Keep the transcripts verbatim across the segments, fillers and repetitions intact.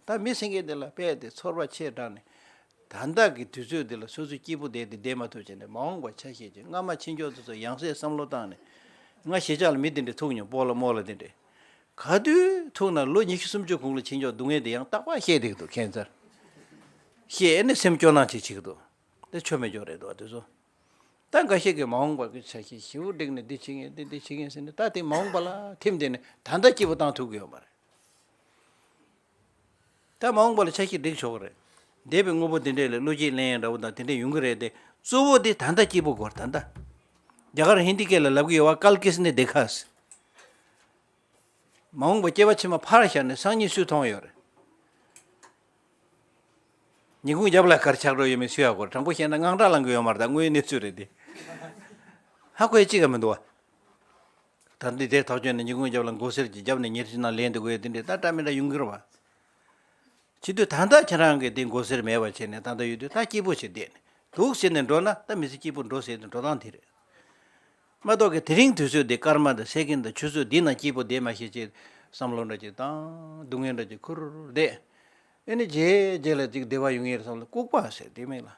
ད་མི་སེང་གེ་དེ་ལ་དཔེ་དེ་ཚོར་བ་ཆེ་དྲགས་ནས། ད་ལྟ་གི་དུས་ཚོད་འདི་ལ་སོ་སོའི་སྐྱིད་པོ་བསྡད་དེ་བསྡད་མ་ཐུབ་བྱས་ནས་མ་འོངས་པ་ཆ་ཤས་ཀྱི་སྔ་མ་ཕྱིན་ཆོག་དེ་ཚོ་ཡང་སེ་བསམ་བློ་བཏང་ནས། ང་ཞེ་ཆགས་ལ་མི་དེ་འདྲས་ཐུག་མྱོང་། སྤོ་ལོ་རྨོ་ལོ་དེ་འདྲས། ག་དུས་ཐུག་ན་ལོ་ཉི་ཤུ་སུམ་ཅུ་གོང་ལ་ཕྱིན་ཆོག་སྡུག་བསྔལ་དེ་ཡང་རྟག་པར་བཤད་བསྡད་ཀྱི་འདུག་ཁྱད་མཚར། བཤད་ནས་སེམས་སྐྱོ་སྣང་ཅིག་བྱེད་ཀྱི་འདུག་དེ་ཆོ་མེད་ཅོག་རེད་འདུག་དེ་ཚོ། ད་འགའ་ཤས་ཀྱིས་མ་འོངས་པ་གི་ཆ་ཤས་ཞེ་པོ་བསྒྲིགས་ནས་འདི་བྱེད་ངེས་འདི་འདི་བྱེད་ངེས་ཟེར་ནས། ད་དེ་མ་འོངས་པ་ལ་ཐིམ་བསྡད་ནས་ད་ལྟ་སྐྱིད་པོ་བཏང་ཐུབ་ཀྱི་ཡོད་མ་རེད། ད་མ་འོངས་པ་ལ་ཆ་ཤས་སྒྲིག་ཆོག་གི་རེད། འདས་པའི་དངོས་པོ་དེ་འདྲས་ལ་བློ་སྐྱེད་ལེན་ཡ་འདྲ་བོ་དང་དེ་འདྲས་ཡོང་གི་རེད་དེ། གཙོ་བོ་དེ་ད་ལྟ་སྐྱིད་པོ་དགོས་རེད། ད་ལྟ། རྒྱ་གར་ཧིན་དི་སྐད་ལ་ལབ་ཀྱི་ཡོད་པ། ཀལ་ཀིས་ནི་དེ་ཁ་ཟེར། མ་འོངས་པ་སྐྱེ་བ་ཕྱི་མ་ཕར་བཞག་ནས་སང་ཉིན་སུས་མཐོང་ཡོད་རེད། ཉིན་གུང་རྒྱབ་ལ་ག་རེ་ཆགས་འགྲོ་ཡོད་མེད་སུས་ཧ་གོ་རེད། དྲང་པོ་བཤད་ན་དངངས་སྐྲག་ལངས་ཀྱི་ཡོད་མ་རེད། ད་དངོས་ཡོད་གནས་ཚུལ་རེད་དེ། ཧ་གོ་ཡ་གཅིག་ཀྱང་མི་འདུག་བ། ད་འདི་དེ་ཐག་གཅོད་ནས་ཉིན་གུང་རྒྱབ་ལ་མགོ་སེར་གྱི་རྒྱབ་ནས་ཉེར་གཅིག་ནང་ལེན་དུ་དགོས་ཡ་དེ་འདྲས་ད་འདྲ་མི་འདྲ་ཡོང་གི་རེད་བ། བྱེད་དུས་ད་ལྟ་ཁྱེད་རང་གིས་དེ་མགོ་སེར་མེད་པ་བྱས་ནས་ད་ལྟ་ཡོད་དུས་ད་སྐྱིད་པོ་བྱེད་བསྡད་ནས་འདུག་ཟེར་ནས་འགྲོ་ན། ད་མི་ཚེ་སྐྱིད་པོ་འགྲོ་ཟེར་ནས་འགྲོ་སྟངས་དེ་རེད། མ་གཏོགས་ཀྱི་དེ་རིང་དུས་ཚོད་འདི་སྐར་མ་དང་སེ་ཀན་དང་ཆུ་ཚོད་འདི་ན་སྐྱིད་པོ་བསྡད་མ་ཤེས་ཅེས་བསམ་བློ་འདྲ་ཅིག་བཏང་། སྡུག་བསྔལ་འདྲ་ཅིག་ཁུར་བསྡད། ཨེ་ནི་རྗེས་རྗེས་ལ་ཅིག་བདེ་བ་ཡོང་ངེས་རེད་བསམ་བློ་ལྐུགས་པ་ཟེར་དེ་མེད་ལ།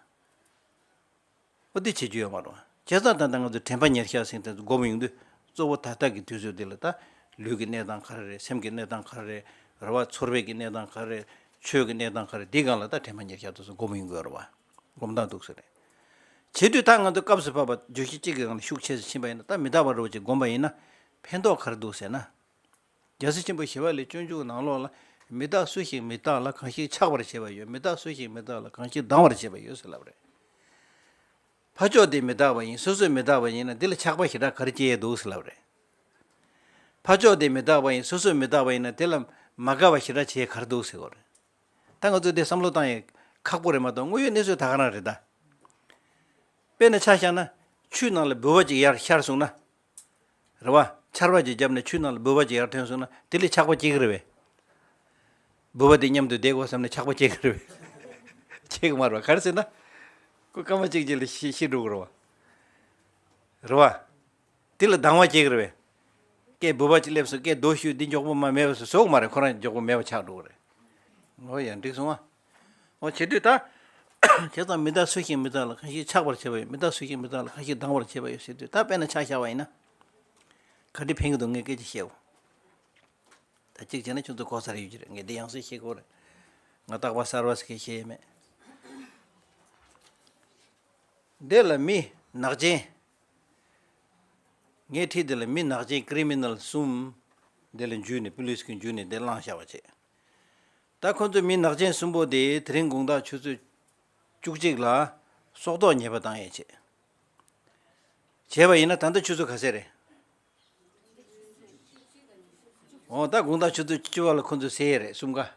ཨོ་དེ་བྱེད་རྒྱུ་ཡོད་མ་རེད། བྱས་ཙང་ད་ལྟ་ང་ཚོ་དྲན་པ་ཉེར་བཞག་ཟེར་དེ་སྒོམ་ཡོང་དུས་གཙོ་བོ་ད་ལྟ་གི་དུས་ཚོད་འདི་ལ་ད་ལུས་ཀྱི་གནས་སྟངས་ག་རེ་རེད། སེམས་ཀྱི་གནས་སྟངས་ག་རེ་རེད། རེད་བ། ཚོར་བའི་གི་གནས་སྟངས་ག་རེ་རེད། ཆོས་ཀྱི་གནས་སྟངས་ག་རེ་རེད། འདི་སྒང་ལ་ད་དྲན་པ་ཉེར་བཞག་དུས་སུ་སྒོམ་ཡོང་དགོས་རེད་བ། སྒོམ་སྟངས་འདུག་ཟེར་རེད། བྱེད་དུས་ད་ང་ཚོ་སྐབས་སུ་བབ་པ་བརྗོད་གཞི་གཅིག་གི་སྒང་ལ་ཤུགས་ཆེ་ཙམ་ཕྱིན་པ་ཡིན་ན། ད་མི་རྟག་པ་འདྲ་བོ་ཅིག་སྒོམ་པ་ཡིན་ན་ཕན་ཐོགས་ག་རེ་འདུག་ཟེར་ན། རྒྱལ་སྲས་ཆེན་པོ་ཞི་བ་ལྷས་སྤྱོད་འཇུག་ནང་ལོགས་ལ། མི་རྟག་སུ་ཞིག་མི་རྟག་ལ། གང་ཞིག་ཆགས་པར་བྱེད་པ་ཡོད། མི་རྟག་སུ་ཞིག་མི་རྟག་ལ། གང་ཞིག་སྡང་བར་བྱེད་པ་ཡོད་ཟེར་ལབ་རེད། ཕ་ཕྱོགས་དེ་མི་རྟག་པ་ཡིན། སོ་སོས་མི་རྟག་པ་ཡིན་ན་དེ་ལ་ཆགས་པ་ཞེ་དྲག་ག་རེ་སྐྱེ་ཡས་འདུག་ཟེར་ལབ་རེད། ཕ་ཕྱོགས་དེ་མི་རྟག་པ་ཡིན། སོ་སོས་མི་རྟག་པ་ཡིན་ན་དེ་ལ་མ་དགའ་བ་ཞེ་དྲག་བྱེད་ཡས་ག་རེ་འདུག་ཟེར་གོ་རེད། ད་ང་ཚོས་དེ་བསམ་བློ་བཏང་ཡས་ཁག་པོ་རེད་མ་གཏོགས་དངོས་ཡོད་གནས་ཚུལ་ད་ག་རང་རེད་ད། དཔེར་ན་ཆ་བཞག་ན། ཆུའི་ནང་ལ་ལྦུ་བ་ཅིག་ཡར་ཤར་སོང་ན། རེད་བ། ཆར་པ་ཅིག་བརྒྱབ་ནས་ཆུའི་ནང་ལ་ལྦུ་བ་ཅིག་ཡར་ཐོན་སོང་ན་དེ་ལས་ཆགས་པ་སྐྱེ་གི་རེད་བས། ལྦུ་བ་དེ་མཉམ་དུ་བསྡད་དགོས་བསམ་ནས་ཆགས་པ་སྐྱེ་གི་རེད་བས། སྐྱེ་གི་མ་རེད་བ། ག་རེ་ཟེར་ན། ཁོ་སྐར་མ་གཅིག་གཅིག་ལ་ཤི་ཤི་འགྲོ་གི་རེད་བ། རེད་བ། དེ་ལ་སྡང་བ་སྐྱེ་གི་རེད་བས། སྐད་ལྦུ་བ་ཅིག་སླེབས་སོང་། སྐད་རྡོ་གཞུས། འདི་མགྱོགས་པོ་མ་མེད་པ་བཟོ་གི་མ་རེད། ཁོ་རང་མགྱོགས་པོ་མེད་པ་ཆགས་འགྲོ་གི་རེད། ཨོ་ཡ། འགྲིག་སོང་ཨ། ཨོ་བྱེད་དུས་ད། བྱས་ཙང་མི་རྟག་སུ་ཞིག་མི་རྟག་ལ། གང་ཞིག་ཆགས་པར་བྱེད་པ་ཡོད། མི་རྟག་སུ་ཞིག་མི་རྟག་ལ། གང་ཞིག་སྡང་བར་བྱེད་པ་ཡོད་ཟེར་དུས། ད་དཔེར་ན་ཆ་བཞག་པ་ཡིན་ན། ག་འདྲ་ཕན་གྱི་འདུག་ངས་སྐད་ཆ་བཤད་འོ། ད་གཅིག་བྱས་ན་ཁྱོད་ཚོ་གོ་ས་རེ་ཡོད་ཀྱི་རེད། ངས་འདི་ཡང་སེ་བཤད་དགོས་རེད། ང་རྟག་པར་གསར་བ་ཟེར་མཁན་བཤད་ཡས་མེད། འདི་ལ་མི་ནག་ཅན། ངའི་འཁྲིས་འདི་ལ་མི་ནག་ཅན་ཀི་རི་མི་ནལ་གསུམ། འདི་ལ་འཇུས་ནས། པུ་ལིས་ཀྱིས་འཇུས་ནས་འདི་བླངས་བཞག་པ་བྱས། ད་ཁོ་ཚོ་མི་ནག་ཅན་གསུམ་པོ་དེ་དེ་རིང་དགོང་དག་ཆུ་ཚོད་བཅུ་གཅིག་ལ་སྲོག་ཐོག་ཉེས་པ་བཏང་ཡས་བྱས། བྱས་པ་ཡིན་ན་ད་ལྟ་ཆུ་ཚོད་ག་ཚད་རེད། འོ་ད་དགོང་དག་ཆུ་ཚོད་བཅུ་པ་ལ་ཁོ་ཚོས་བསད་ཡས་རེད། གསུམ་ཀ།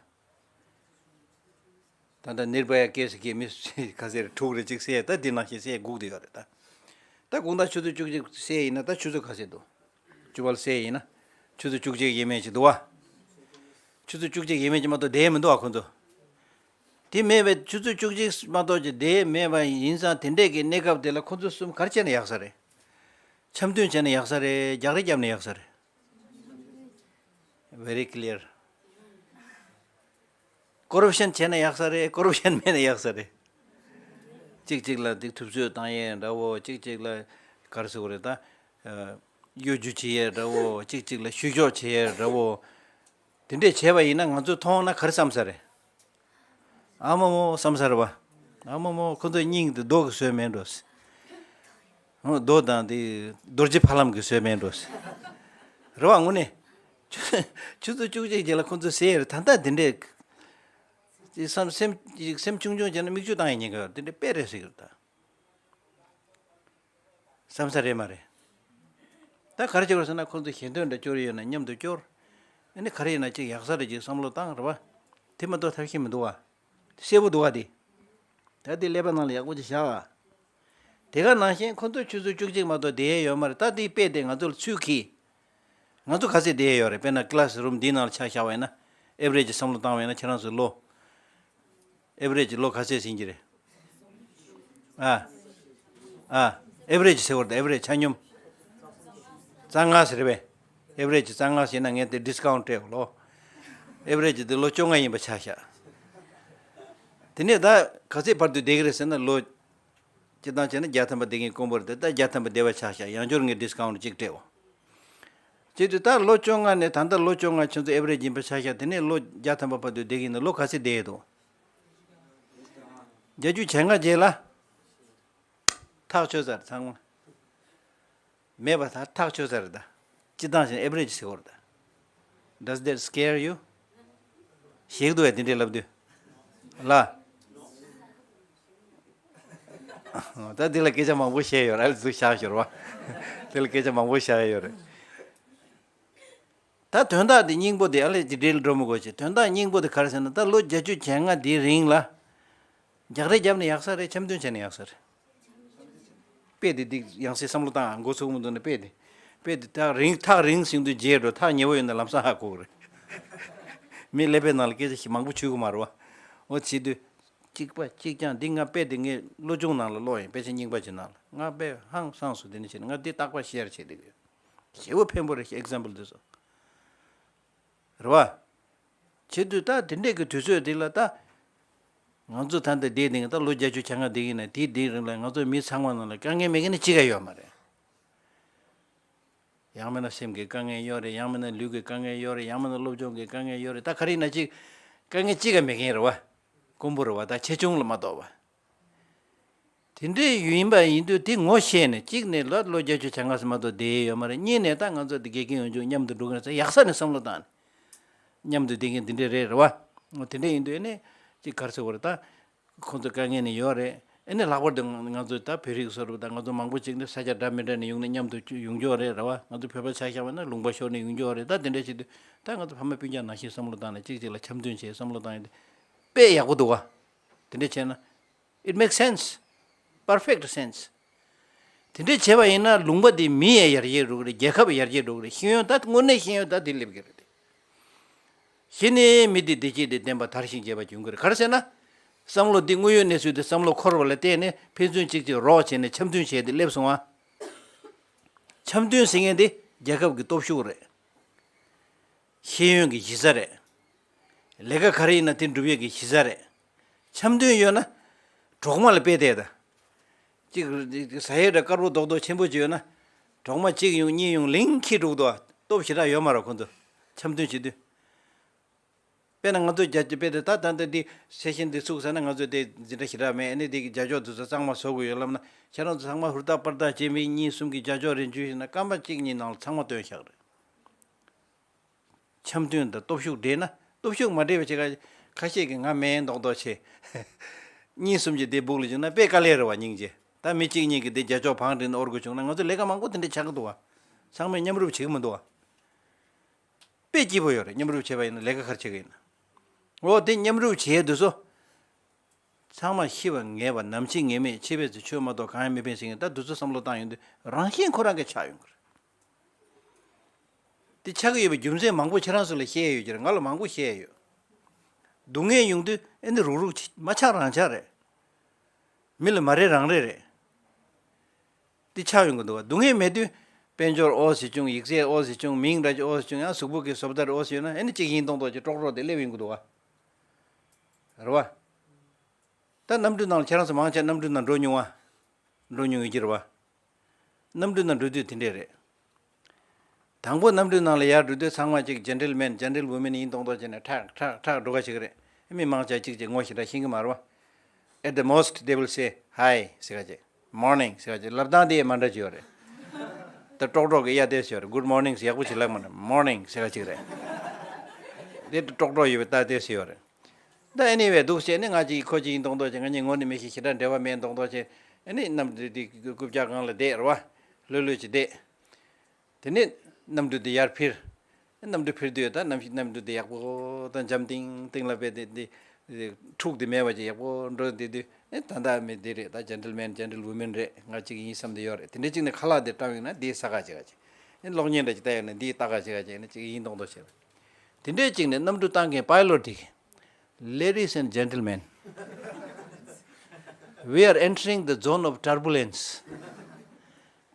ད་ལྟ་ནིར་བྷ་ཡ་ཀེ་སི་གི་མི་ག་ཚད་རེད། དྲུག་རེ་གཅིག་བསད། ད་འདི་ནང་བཞིན་བསད་སྒུག་བསྡད་ཡོད་རེད་ད། ད་དགོང་དག་ཆུ་ཚོད་བཅུ་གཅིག་བསད་ཡིན་ན་ད་ཆུ་ཚོད་ག་ཚད་འདུག་བཅུ་པ་ལ་བསད་ཡིན་ན། ཆུ་ཚོད་བཅུ་གཅིག་ཡས་མས་ཅིག་འདུག་བ། ཆུ་ཚོད་བཅུ་གཅིག་ཡས་མས་ཅིག་མ་གཏོགས་བསྡད་མི་འདུག་བ་ཁོ་ཚོ། དེ་མེད་པའི་ཆུ་ཚོད་བཅུ་གཅིག་མ་གཏོགས་ཅིག་བསྡད་མེད་པ་ཡིན་ཙང་། དེ་འདྲས་ཀྱི་གནས་སྐབས་དེ་ལ་ཁོ་ཚོ་གསུམ་ག་རེ་བྱས་ན་ཡག་ས་རེད། འཆམ་མཐུན་བྱས་ན་ཡག་ས་རེད། རྒྱག་རེས་བརྒྱབ་ན་ཡག་ས་རེད། Very clear. ཀོ་རབ་ཤན་བྱས་ན་ཡག་ས་རེད། ཀོ་རབ་ཤན་མེད་ན་ཡག་ས་རེད། གཅིག་གཅིག་ལ་འདི་ཐུབ་ཚོད་བཏང་ཡས་འདྲ་བོ། གཅིག་གཅིག་ལ་ག་རེ་ཟེར་དགོས་རེད་ད། ཨ། གཡོ་སྒྱུ་བྱེད་ཡས་འདྲ་བོ། གཅིག་གཅིག་ལ་བཤུ་གཞོག་བྱེད་ཡས་འདྲ་བོ། དེ་འདྲས་བྱས་པ་ཡིན་ན་ང་ཚོས་མཐོང་ན་ག་རེ་བསམ་ས་རེད། ཨ་མ་མོ་བསམ་ས་རེད་བ། ཨ་མ་མོ་ཁོ་ཚོའི་སྙིང་དེ་རྡོ་གིས་བཟོས་མེད་འགྲོ་ཟེར། ཨོ་རྡོ་དང་དེ་རྡོ་རྗེ་ཕ་ལམ་གྱིས་བཟོས་མེད་འགྲོ་ཟེར། རེད་བ། དངོས་གནས། ཆུ་ཆུ་ཚོད་བཅུ་གཅིག་རྗེས་ལ་ཁོ་ཚོས་ཟེར་ཡས་རེད། ད་ལྟ་དེ་འདྲས། བསམ་སེམས་སེམས་ཆུང་ཆུང་བྱས་ན་མིག་ཆུ་བཏང་ཡས་ཉེན་ཁ་ཡོད་རེད། དེ་འདྲས་དཔེ་རེད་ཟེར་གྱི་རེད་ད། བསམ་ས་རེད་མ་རེད། ད་ག་རེ་བྱེད་དགོས་ཟེར་ན། ཁོང་ཚོ་ཞལ་འདོན་འདྲ་སྐྱོར་ཡོད་ན་མཉམ་དུ་སྐྱོར། ཨ་ནི་ག་རེ་ཡིན་ན་ཅིག་ཡག་ས་རེ་ཅིག་བསམ་བློ་བཏང་། རེད་བ། དེ་མ་གཏོགས་ཐབས་ཤེས་མི་འདུག་བ། གསལ་པོ་འདུག་བ་དེ། ད་དེ་ཀླད་པ་ནང་ལ་ཡག་པོ་ཅིག་བཞག་ཨ། དེ་ག་ནང་བཞིན་ཁོང་ཚོ་ཆུ་ཚོད་བཅུ་གཅིག་མ་གཏོགས་བསྡད་ཡས་ཡོད་མ་རེད། ད་དེའི་དཔེ་དེ་ང་ཚོ་ལ་ཚུར་འཁྱེར། ང་ཚོ་ག་ཚད་བསྡད་ཡས་ཡོད་རེད། དཔེར་ན་ཀི་ལ་སི་རུམ་འདིའི་ནང་ལ་ཆ་བཞག་པ་ཡིན་ན། ཨེ་བི་རེ་ཇི་བསམ་བློ་བཏང་བ་ཡིན་ན་ཁྱེད་རང་ཚོའི་ལོ། ཨེ་བི་རེ་ཇི་ལོ་ག་ཚད་ཟིན་གྱི་རེད། ཨ། ཨ། ཨེ་བི་རེ་ཇི་ཟེར་བ་རེད་ད། ཨེ་བི་རེ་ཇི་ཆ་སྙོམས། རྩ་ལྔ་ཟེར་བས། ཨེ་བི་རེ་ཇི་རྩ་ལྔ་ཟེར་ན་ངས་དེ་ཌི་སི་ཀའུན་ཊི་སྤྲད་གོ་ལོ། ཨེ་བི་རེ་ཇི་དེ་ལོ་བཅོ་ལྔ་ཡིན་པ་ཆ་བཞག་དེ་ནས་ད་ག་ཚད་བར་དུ་བསྡད་ཀྱི་རེད་ཟེར་ན། ལོ་སྤྱིར་བཏང་བྱས་ན་བརྒྱ་ཐམ་པ་བསྡད་མཁན་དཀོན་པོ་རེད་དེ། ད་བརྒྱ་ཐམ་པ་བསྡད་པ་ཆགས་ཤག་ཡང་བསྐྱར་ངས་ཌི་སི་ཀའུན་ཊི་གཅིག་སྤྲད་འོ། བྱེད་དུས་ད་ལོ་བཅོ་ལྔ་ནས། ད་ལྟ་ལོ་བཅོ་ལྔ་ཁྱོད་ཚོ་ཨེ་བྷ་རེ་ཇི་ཡིན་པ་ཆགས་ཤག་དེ་ནས་ལོ་བརྒྱ་ཐམ་པ་བར་དུ་བསྡད་ཀྱི་ཡིན་ན། ལོ་ག་ཚད་བསྡད་ཡོད་དོ། བརྒྱད་ཅུ་གྱ་ལྔ་རྗེས་ལ། ཐག་ཆོད་ཚར་ཚང་མ། མེད་པ་ད་ཐག་ཆོད་ཚར་རེད་ད། སྤྱིར་བཏང་བྱས་ན་ཨེ་བྷ་རེ་ཇི་ཟེར་བ་རེད་ད། Does that scare you? ཞེད་འདུག་བས་དེ་འདྲས་ལབ་དུས། ལ། ད་འདི་ལ་སྐད་ཆ་མང་པོ་བཤད་ཡོད་རེད། ཨ་ལས་ཟུག་བཞག་ཞོར་བ། དེ་ལ་སྐད་ཆ་མང་པོ་བཤད་ཡོད་རེད། ད་དོན་དག་འདི་སྙིང་པོ་དེ། ཨ་ལས་ཅི་འདྲའི་འགྲོ་མི་དགོས་ཅིག་དོན་དག་སྙིང་པོ་དེ་ག་རེ་ཟེར་ན། ད་ལོ་བརྒྱད་ཅུ་གྱ་ལྔ་འདིའི་རིང་ལ། རྒྱག་རེས་བརྒྱབ་ན་ཡག་ས་རེད། འཆམ་མཐུན་བྱས་ན་ཡག་ས་རེད། དཔེ་དེ་འདི་ཡང་སེ་བསམ་བློ་བཏང་། མགོ་ཚོས་མི་འདུག་ན་དཔེ་དེ། དཔེ་དེ་ཐག་རིང་ཐག་རིང་ཟིན་དུས་བརྗེད་འགྲོ། ཐག་ཉེ་བོ་ཡོད་ན་ལམ་སང་ཧ་གོ་གི་རེད། མི་ཀླད་པའི་ནང་ལ་སྐད་ཆ་ཞིག་མང་པོ་ཆུད་གི་མ་རེད་བ། འོ་བྱེད་དུས། གཅིག་པ་གཅིག་རྐྱང་འདི། ང་དཔེ་དེ་ངས་སློབ་སྦྱོང་ནང་ལ་ཀློག་ཡིན། དཔེ་ཆ་རྙིང་པ་ཅིག་ནང་ལ། ང་དཔེ་ཧང་སངས་སོང་། དེ་ནས་བྱས་ནས་ང་འདི་རྟག་པར་ཤེར་བྱེད་བསྡད་ཡོད། ཞེ་པོ་ཕན་པོ་རེད། ཨེག་ཛམ་པལ་འདི་ཚོ། རེད་བ། བྱེད་དུས་ད་དེ་འདྲས་ཀྱི་དུས་ཚོད་འདི་ལ་ད། ང་ཚོ་ད་ལྟ་བསྡད་དེ་ད་ལོ་བརྒྱད་ཅུ་གྱ་ལྔ་བསྡད་ཀྱི་ཡིན་ན། དེའི་དེའི་རིང་ལ་ང་ཚོ་མི་ཚང་མ་ནང་ལ་དཀའ་ངལ་མེད་མཁན་ནི་གཅིག་ཀ་ཡོད་མ་རེད། ཡང་མིན་ན་སེམས་ཀྱི་དཀའ་ངལ་ཡོད་རེད། ཡང་མིན་ན་ལུས་ཀྱི་དཀའ་ངལ་ཡོད་རེད། ཡང་མིན་ན་སློབ་སྦྱོང་གི་དཀའ་ངལ་ཡོད་རེད། ད་ག་རེ་ཡིན་ན་གཅིག་དཀའ་ངལ་གཅིག་ཀ་མེད་མཁན་རེད་བ། དཀོན་པོ་རེད་བ། ད་ཆེ་ཆུང་ལ་མ་གཏོགས་བ། དེ་འདྲའི་ཡུལ་ཡིན་པ་ཡིན་དུས་དེ་ངོ་ཤེས་ནས། གཅིག་ནས་ལོ་ལོ་བརྒྱད་ཅུ་གྱ་ལྔ་ཙམ་མ་གཏོགས་བསྡད་ཡོད་མ་རེད། གཉིས་ནས་ད་ང་ཚོ་འདི་དགེ་རྒན་ཡོང་རྒྱུ་མཉམ་དུ་འགྲོ་གི་རེད་ཟེར་ཡག་ས་ནས་བསམ་བློ་བཏང་ནས། མཉམ་དུ་བསྡད་མཁན་འདི་འདྲས་རེད། རེད་བ། དེ་འདྲས་ཡིན་དུས་ཨ་ནི་གཅིག་ག་རེ་ཟེར་དགོས་རེད་ད། ཁོང་ཚོ་དཀའ་ངལ་ནི་ཡོད་རེད། ཨ་ནི་ལྷག་པར་དུ་ང་ང་ཚོ་ད་བོད་རིགས་སོ་རུ་ད་ང་ཚོ་མང་པོ་ཅིག་ནི་ས་ཆ་འདྲ་མི་འདྲ་ནས་ཡོང་ནས་མཉམ་དུ་ཡོང་རྒྱུ་རེད། རེད་བ། ང་ཚོ་བོད་པ་ཆ་བཞག་པ་ན་ལུང་པ་ཤོར་ནས་ཡོང་རྒྱུ་རེད། ད་དེ་འདྲས་བྱེད་དུས་ད་ང་ཚོ་ཕ་མ་སྤུན་ཀྱག་ནང་བཞིན་བསམ་བློ་བཏང་ནས་གཅིག་གཅིག་ལ་འཆམ་མཐུན་བྱས་བསམ་བློ་བཏང་ཡོང་དུས་དཔེ་ཡག་པོ་འདུག་བ། དེ་འདྲས་བྱས་ན། It makes sense. Perfect sense. དེ་འདྲས་བྱས་པ་ཡིན་ན་ལུང་པ་འདི་མི་ཡང་ཡར་རྒྱས་འགྲོ་གི་རེད། རྒྱལ་ཁབ་ཡར་རྒྱས་འགྲོ་གི་རེད། ཤེས་ཡོན་ད་དངོས་གནས་ཤེས་ཡོན་ད་འདི་སླེབས་ཀྱི་རེད། གཞི་ནས་མི་འདི་བདེ་སྐྱིད་འདི་ལྡན་པ་དར་ཞིང་རྒྱས་པ་འབྱུང་གི་རེད། ག་རེ་ཟེར་ན། བསམ་བློ་འདི་དངོས་ཡོད་གནས་ཚུལ་འདི་བསམ་བློ་འཁོར་བ་ལ་བརྟེན་ནས་ཕན་ཚུན་གཅིག་གཅིག་རོགས་བྱས་ནས་འཆམ་མཐུན་བྱས་ཏེ་སླེབས་སོང་ང་། འཆམ་མཐུན་ཟེར་མཁན་འདི་རྒྱལ་ཁབ་ཀྱི་སྟོབས་ཤུགས་རེད། ཤེས་ཡོན་གྱི་གཞི་རྩ་རེད། ལས་ཀ་ག་རེ་ཡིན་ན་དེ་འགྲུབ་ཡས་ཀྱི་གཞི་རྩ་རེད། འཆམ་མཐུན་ཡོད་ན་གྲོག་མ་ལ་དཔེ་བལྟས་ད། གཅིག་ཟ་ཡས་འདྲ་དཀར་པོ་རྡོག་རྡོག་ཆེན་པོ་ཅིག་ཡོད་ན། གྲོག་མ་གཅིག་ཡོང་གཉིས་ཡོང་ལིང་ཁྱེར་འགྲོ་གི་འདུག་བ། སྟོབས་ཞེ་དྲག་ཡོད་མ་རེད་ཁོང་ཚོ། འཆམ་མཐུན་བྱེད་དུས། དཔེར་ན་ང་ཚོ་རྒྱ་དཔེ་དེ་ད་ད་ལྟ་འདི་སེ་ཤན་འདི་ཚུགས་ཟེར་ན། ང་ཚོ་དེ་འཛིན་གྲྭ་ཞེ་དྲག་མེད། ཨ་ནི་དེ་གི་རྒྱ་ཕྱོགས་དེ་ཚོ་གཙང་མ་བཟོ་དགོས་ཡོད་ལབ་ན། ཁྱེད་རང་ཚོ་ཚང་མ་ཧུར་ཐག་པར་ཐག་བྱེད། མི་གཉིས་གསུམ་གྱིས་རྒྱ་ཕྱོགས་རེ་འཇུས་ཟེར་ན་སྐར་མ་གཅིག་གཉིས་ནང་ལ་ཚང་མ་བཏོན་བཞག་རེད། འཆམ་མཐུན་དང་སྟོབས་ཤུགས་འདྲེས་ན། སྟོབས་ཤུགས་མ་འདྲེས་པ་བྱེད་ག་ཁ་ཤས་ཀྱིས་ང་མེད་མདོག་མདོག་བྱེད། གཉིས་གསུམ་གྱིས་དེ་སྦུག་ལ་བཅུག་ན་དཔེ་དཀའ་ལས་རེད་བ། སྙིང་རྗེ། ད་མི་གཅིག་གཉིས་ཀྱིས་དེ་རྒྱ་ཕྱོགས་བང་བསྒྲིགས་ནས་དབོར་དགོས་བྱུང་ན། ང་ཚོ་ལས་ཀ་མང་པོ་དེ་འདྲ་ཆགས་ཀྱི་འདུག་བ། ཚང་མས་མཉམ་རུབ་བྱེད་ཀྱི་མི་འདུག་བ། དཔེ་སྐྱིད་པོ་ཡོད་རེད། མཉམ་རུབ་བྱས་པ་ཡིན་ན་ལས་ཀ་ག་རེ་བྱེད་ཀྱི་ཡིན་ན། འོ་དེ་མཉམ་རུབ་བྱས་དུས་ཚོད། ཚང་མ་ཤི་བ་ངེས་པ། ནམ་འཆི་ངེས་མེད། འཆི་བས་ཚེ་ཆོད་མ་གཏོགས་གང་ཡང་མི་ཕན་ཟེར་མཁན། ད་དུས་ཚོད་བསམ་བློ་བཏང་ཡོང་དུས་རང་བཞིན་ཁོ་རང་གིས་ཆགས་ཡོང་གི་རེད། དེ་ཆགས་ཀྱི་ཡོད་པའི་རྒྱུ་མཚན་མང་པོ་ཁྱེད་རང་ཚོ་ལ་བཤད་ཡོད་ཀྱི་རེད། ང་ལ་མང་པོ་བཤད་ཡོད། སྡུག་བསྔལ་ཡོང་དུས་ཨེ་འདི་རུག་རུག་བྱེད། མ་ཆགས་རང་ཆགས་རེད། མི་ལ་མ་རེ་རང་རེ་རེད། དེ་ཆགས་ཡོང་གི་འདུག་བ། སྡུག་བསྔལ་མེད་དུས་དཔལ་འབྱོར་འོ་ཟེར་བྱུང་། ཡིག་ཚད་འོ་ཟེར་བྱུང་། མིང་འདྲ་ཅིག་འོ་ཟེར་བྱུང་། ཡང་གཟུགས་པོ་གི་བཟོ་ལྟ་འོ་ཟེར་ཡོད་ན། ཨེ་ནི་གཅིག་ཡིན་མདོག་མདོག་ཅིག་ཀྲོག་ཀྲོག་དེ་སླེབས་ཡོང་གི་འདུག་བ། རེད་བ། ད་གནམ་གྲུ་ནང་ལ་ཁྱེད་རང་ཚོ་མང་ཆེ་གནམ་གྲུ་ནང་འགྲོ་མྱོང་བ། འགྲོ་མྱོང་ཡོད་ཀྱི་རེད་བ། གནམ་གྲུ་ནང་འགྲོ་དུས་དེ་འདྲས་རེད། དང་པོ་གནམ་གྲུ་ནང་ལ་ཡར་འགྲོ་དུས་ཚང་མ་གཅིག་ཇེན་ཊལ་མེན་ཇེན་ཊལ་ཝུ་མེན་ཡིན་མདོག་མདོག་བྱས་ནས་ཁྲག་ཁྲག་ཁྲག་འགྲོ་ག་ཞིག་རེད། མི་མང་ཆེ་གཅིག་གཅིག་ངོ་ཞེ་དྲག་ཤེས་ཀྱི་མ་རེད་བ། At the most they will say hi ཟེར་ག་ཅིག Morning ཟེར་ག་ཅིག་ལབ་སྟངས་དེ་མ་འདྲ་ཅིག་ཡོད་རེད། ད་ཀྲོག་ཀྲོག་གི་ཡ་དེ་ཟེར་རེད། Good morning ཟེར་ཡག་པོ་ཅིག་ལབ་མ་རེད། Morning ཟེར་ག་ཅིག་རེད། དེ་ཀྲོག་ཀྲོག་ཡོད་པའི་ད་དེ་ཟེར་ཡོད་རེད། ད་ཨེ་ནི་ཝེ་འདུག་བྱས་ནས་ང་ཅིག་ཁོ་ཅིག་ཡིན་མདོག་མདོག་བྱས། ང་གཉིས་ངོ་ནས་མི་ཤེས། ཞེ་དྲག་འབྲེལ་བ་མེད་མདོག་མདོག་བྱས། ཨེ་ནི་གནམ་གྲུ་དེ་རྐུབ་བཀྱག་སྒང་ལ་བསྡད་རེད་བ། ལྷོད་ལྷོད་ཅིག་བསྡད། དེ་ནས་གནམ་གྲུ་དེ་ཡར་འཕུར། གནམ་གྲུ་འཕུར་དུས་ད་གནམ་གཤིས་གནམ་གྲུ་དེ་ཡག་པོ་དང་འཇམ་ཐིང་ཐིང་ལ་དཔེ་དེ་དེ་དེ་འཁྲུག་དེ་མེད་པ་ཅིག་ཡག་པོ་འགྲོ་བསྡད་དུས། ཨེ་ད་ལྟ་མི་དེ་རེད། ད་ཇེན་ཊལ་མེན་ཇེན་ཊལ་ཝུ་མེན་རེད། ང་གཅིག་ཡིན་བསམ་དེ་ཡོད་རེད། དེ་འདྲ་གཅིག་ནས་ཁ་ལག་དེ་བཀྲམ་ཡོང་ན་འདིའི་ས་ཁ་ཅིག་ག་ཅིག་ཨེ་གློག་བརྙན་འདྲ་ཅིག་བལྟ་ཡོང་ན་འདིའི་ལྟག་ཁ་ཅིག་ག་ཅིག་ཨེ་ནི་གཅིག་ཡིན་མདོག་མདོག་བྱས་པ། དེ་འདྲ་གཅིག་ནས་གནམ་གྲུ་བཏང་མཁན་པའི་ལོཊ་དེ་གིས། Ladies and gentlemen, we are entering the zone of turbulence.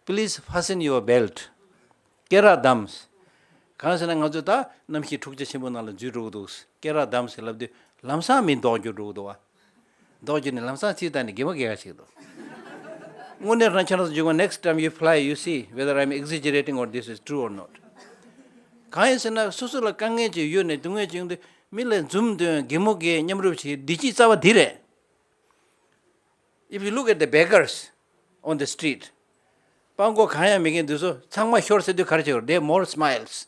Please fasten your belt. སྐེ་རགས་བསྡམས། གང་ཟེར་ན་ང་ཚོ་ད་གནམ་གཤིས་འཁྲུག་ཆ་ཆེན་པོ་ནང་ལ་འཛུལ་འགྲོ་གི་འདུག་སྐེ་རགས་བསྡམས་ཟེར་ལབ་དུས་ལམ་སང་མི་ལྡོག་རྒྱུ་འགྲོ་གི་འདུག་བ། མདོག་བརྒྱབ་ནས་ལམ་སང་ཚིག་བཏང་ནས་གད་མོ་བགད་ཡག་ཞིག་འདུག་དངོས་གནས་རང་ཁྱེད་རང་ཚོ་འཇུག་པ། Next time you fly, you see whether I'm exaggerating or this is true or not. གང་ཡིན་ཟེར་ན་སོ་སོ་ལ་དཀའ་ངལ་ཅིག་ཡོད་ནས་སྡུག་བསྔལ་ཅིག་ཡོང་དུས་མི་ལ་འཛུམ་སྟོན། གད་མོ་བགད། མཉམ་རུབ་བྱེད། བདེ་སྐྱིད་རྩ་བ་འདི་རེད། If you look at the beggars on the street, སྤྲང་པོ་གང་ཡང་མེད་མཁན་འདི་ཚོ་ཚང་མ་ཤོར་ཟེར་དུས་ག་རེ་བྱེད་དགོས་རེད། They have more smiles.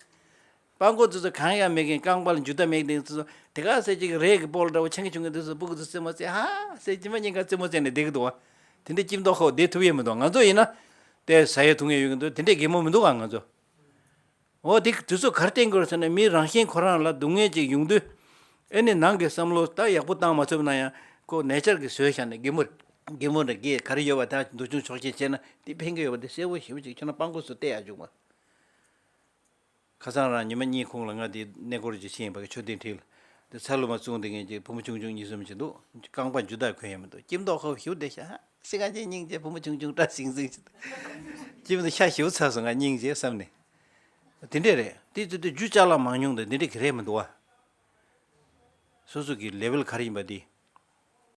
སྤྲང་པོ་འདི་ཚོ་གང་ཡང་མེད་མཁན། རྐང་པ་ལ་འཇུ་བདག་མེད་མཁན་འདི་ཚོ་དེ་ག་ཟེར་ཅིག་རས་ཀྱི་སྤོ་ལོ་འདྲ་བོ་ཆེན་གྱི་ཆུང་གི་འདི་ཚོ་སྤུ་གུ་ཚོ་རྩེད་མོ་རྩེ་ཧ་ཟེར་ཅི་མ་ཉིན་གང་རྩེད་མོ་རྩེ་ནས་བསྡད་ཀྱི་འདུག་བ། དེ་འདྲའི་སྐྱིད་མདོག་ཁ་པོ་བསྡད་ཐུབ་ཡས་མི་འདུག་ང་ཚོ་ཡིན་ན་དེ་ཟ་ཡས་འཐུང་ཡས་ཡོད་ཀྱི་འདུག་དེ་འདྲའི་གད་མོ་མི་འདུག་ག་ང་ཚོ། འོ་དེ་དུས་ཚོད་ག་རེ་བསྟན་དགོས་ཟེར་ན། མི་རང་གཞན་ཁོ་རང་ལ་སྡུག་བསྔལ་ཅིག་ཡོང་དུས་ཨེ་ནི་ནང་གི་བསམ་བློ་ད་ཡག་པོ་བཏང་མ་ཐུབ་ན་ཡང་ཁོ་ནེ་ཅར་གྱིས་བཟོས་བཞག་ནས་གད་མོ་གད་མོ་འདྲ་གད། ག་རེ་ཡོད་པ་ད་འདུག་ཆུང་ཆོག་ཅེས་བྱས་ན་དེ་ཕན་གྱི་ཡོད་པ་དེ་གསལ་པོ་ཞེ་པོ་ཅིག་ཁྱོད་རང་སྤྲང་པོ་ཚོ་བལྟས་ཡག་བྱུང་བ། ཁ་སང་རང་ཉི་མ་གཉིས་གོང་ལ་ང་དེ་གནས་སྐོར་ཅིག་ཕྱིན་ཡིན་པ་གི་མཆོད་རྟེན་འཁྲིས་ལ། དེ་ཚ་ལུ་མ་བཙོང་བསྡད་མཁན་གྱི་བུ་མོ་ཆུང་ཆུང་གཉིས་གསུམ་ཅིག་འདུག་རྐང་པ་འཇུ་བདག་གོན་ཡས་མི་འདུག་སྐྱིད་མདོག་ཁ་པོ་ཞེ་པོ་བསྡད་ཤག་སེ་ག་ཅན་སྙིང་རྗེ། བུ་མོ་ཆུང་ཆུང་སྐྲ་སིང་སིང་ཞིག་འདུག་སྐྱིད་མདོག་ཤ་ཞེ་པོ་ཚ་སོང་། ང་སྙིང་རྗེ་བསམ་ནས། དེ་འདྲས་རེད། དེ་ཚོ་དེ་རྒྱུ་ཅ་ལག་མང་ཉུང་དང་དེ་འདྲས་ག་རེ་མི་འདུག་བ། སོ་སོ་གི་ལེ་ཝལ་ག་རེ་ཡིན་པ་དེ་